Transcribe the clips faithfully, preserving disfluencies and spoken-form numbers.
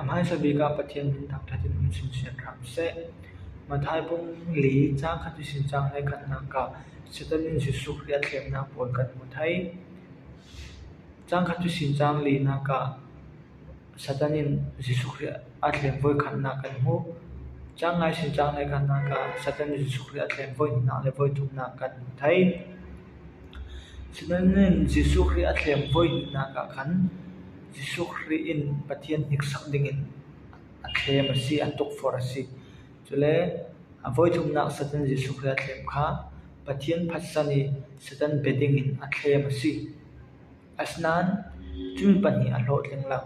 Hmaisabik ah Pathian min thangthat in um sinsen hram seh. Mathai bung li, cang khat ihsin cang hleikhatnak ah Satan in Jesuh Khrih a thlemnak pawl kan hmu thei. Cang khat ihsin cang linak ah Satan in Jesuh Khrih a thlem voikhatnak kan hmu. Cang nga ihsin cang hleikhatnak ah Satan in Jesuh Khrih a thlem voihnihnak le voithumnak kan hmu thei. Satan in Jesuh Khrih a thlem voihnihnak ah khan Jesuh Khrih in Pathian hniksak dingin a thlem a si, a tukforh a si. Cule a voithumnak Satan Jesuh Khrih a thlem kha Pathian phatsan i Satan bia dingin a thlem a si. Asinain cumi pahnih a hlawhtling lo.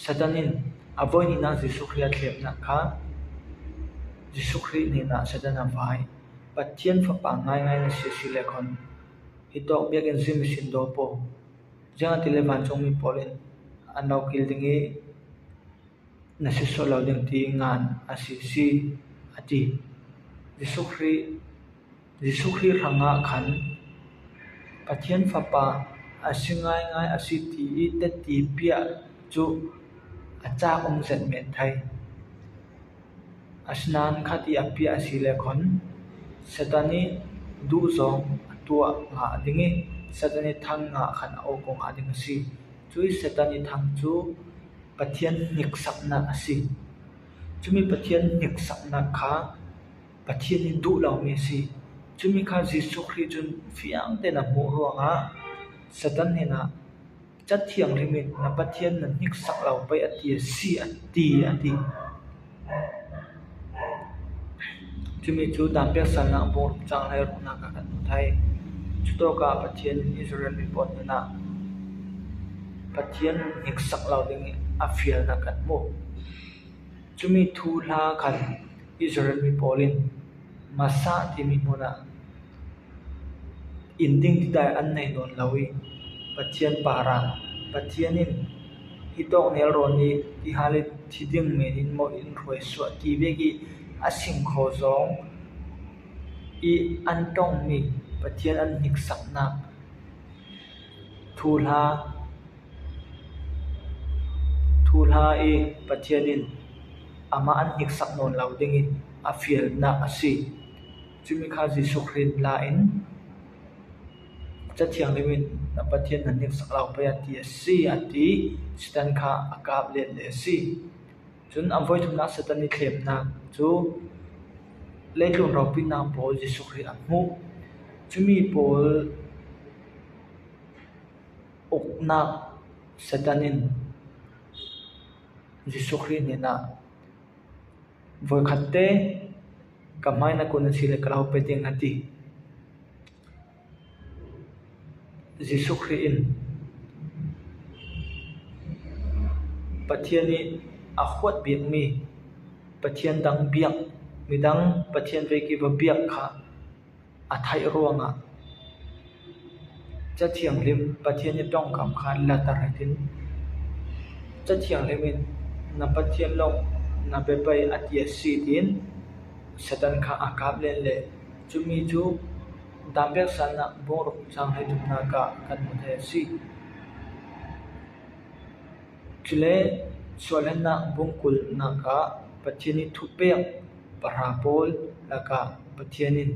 Satan in a voihnihnak Jesuh Khrih a thlemnak kha Jesuh Khrih hnenah Satan a vai. Pathian Fapa ngaingai na si a si le khon, hi tawk biakinn zim ihsin daw paw. Ziangahtile vancungmi pawl in an lo kil ding i na si sual lo ding ti ngan a si si, a ti. Jesuh Khrih, Jesuh Khrih hrangah khan Pathian Fapa a si ngaingai a si ti i teti piah cu a cak um zet men thei. Asinain khati a piah a si le khon Satan i duhzawng a tuah ngah ding i Satan i thang ngah khan a uk ngah ding a si. Cui Satan i thang cu Pathian hniksaknak a si. Cumi Pathian hniksaknak kha Pathian i duh lomi a si. Cumi kha Jesuh Khrih cun fiang tein a hmuh ruangah Satan hnenah Cathianghlim in na Pathian na hniksak lo pei a ti a si, a ti, a ti. Cumi cu Danpiaksalnak bung ruk cang hleiruknak ah kan hmu thei. Cutawkah Pathian in Israel mi pawl hnenah Pathian hniksak lo ding a fialnak kan hmu. Cumi thuhla khan Israel mi pawl in Masa timi hmun ah in ding tidai an nei nawn lo i Pathian parah Pathian in hi tawk nelrawn i hi hal i thi ding men in mawh in hruai suah ti vek i a singkhaw zong i an ṭongmi Pathian an hniksaknak thuhla thuhla i Pathian in amah an hniksak nawn lo dingin a fialnak a si. Cumi kha Jesuh Khrih la in Cathianghlim in na Pathian na hniksak lo pei a ti a si, a ti. Satan kha a kap let le a si. Cun a voithumnak Satan i thlemnak cu leitlun ropinak pawl Jesuh Khrih a hmuh. Cumi pawl uknak Satan in Jesuh Khrih hnenah, "Voikhat te ka hmai na kun a si le ka lo pe ding," a ti. Jesuh Khrih in Pathian i a huat bikmi Pathian dang biak, midang Pathian vek i va biak kha a theih ruangah Cathianghlim Pathian i ṭongkam kha latar hitin Cathianghlim in na Pathian lawng na pe pei a ti a si, tiin Satan kha a kap len le cumi cu Danpiaksalnak bung ruk cang hleithumnak ah kan hmu thei a si. Cule sualhlannak bung kulnak ah Pathian i thupek pahra pawl lakah Pathian in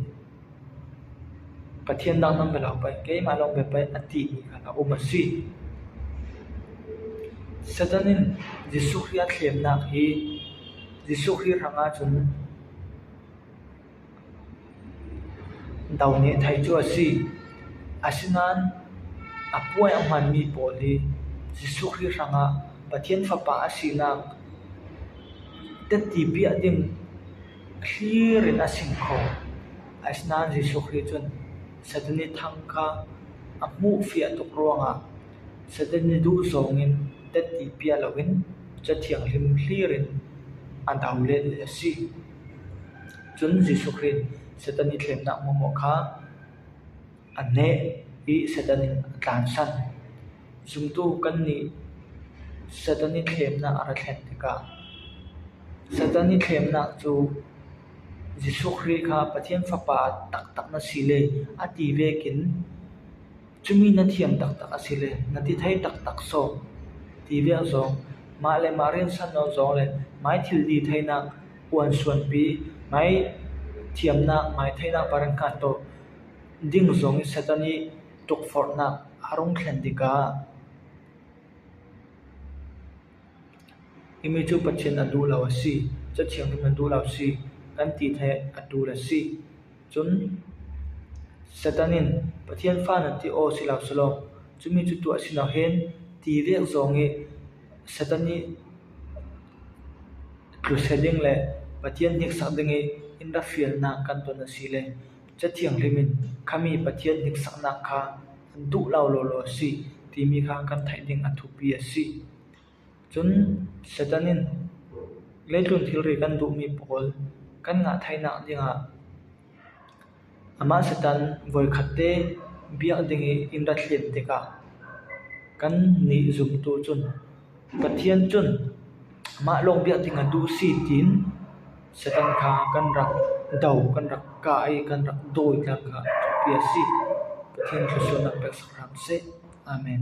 Pathian dang nan bia lo pei, keimah lawng bia pei a timi kha a um a si. Satan in Jesuh Khrih a thlemnak hi Jesuh Khrih hrangah cun do nih thei cu a si. Asinain a puai a hmanmi pawl hi Jesuh Khrih hrangah Pathian Fapa a sinak teti piah ding hlir in a singkhaw. Asinain Jesuh Khrih cun Satan i thang kha a hmuhfiah tuk ruangah Satan i duh zongin teti piah loin Cathianghlim hlir in a do let le a si. Cun Jesuh Khrih Satan i thlemnak hmuahhmuah kha a neh i Satan in a tlansan. Zumtu kannih Satan i thlemnak a ra thlen tikah Satan i thlemnak cu Jesuh Khrih kha Pathian Fapa taktak na si le a ti vekin cumi na thiam taktak a si le na ti thei taktak so ti vek zong mah le mah rinsan nawn zawng le mai thil di theinak, puansuanpi, mai thiamnak, mai theinak parang khat tawh ding zawng i Satan i tukforhnak a rung thlen tikah, himi cu Pathian a duh lo a si, Cathiang in a duh lo a si, kan ti thei a ṭul a si. Cun Satan in, "Pathian fa nan ti aw si lo, si lo, cumi cu tuah si lo hen," ti vek zawng i Satan i tlusia ding le Pathian hniksak ding i in ra fialnak kan ton a si le Cathiang hlim in khami Pathian hniksaknak kha duh lo lawlaw a si timi kha kan theih ding a thupi a si. Cun Satan in leitlun thilri kan duhmi pawl kan ngah theinak dingah amah Satan voikhatte biak ding i in ra thlen tikah kan nih zumtu cun Pathian cun amah lawng biak ding a duh si tiin Satan kha kan rak do, kan rak kah i kan rak dawi tlang kha a thupi a si. Pathian thluasuahnak pek sak hram seh. Amen.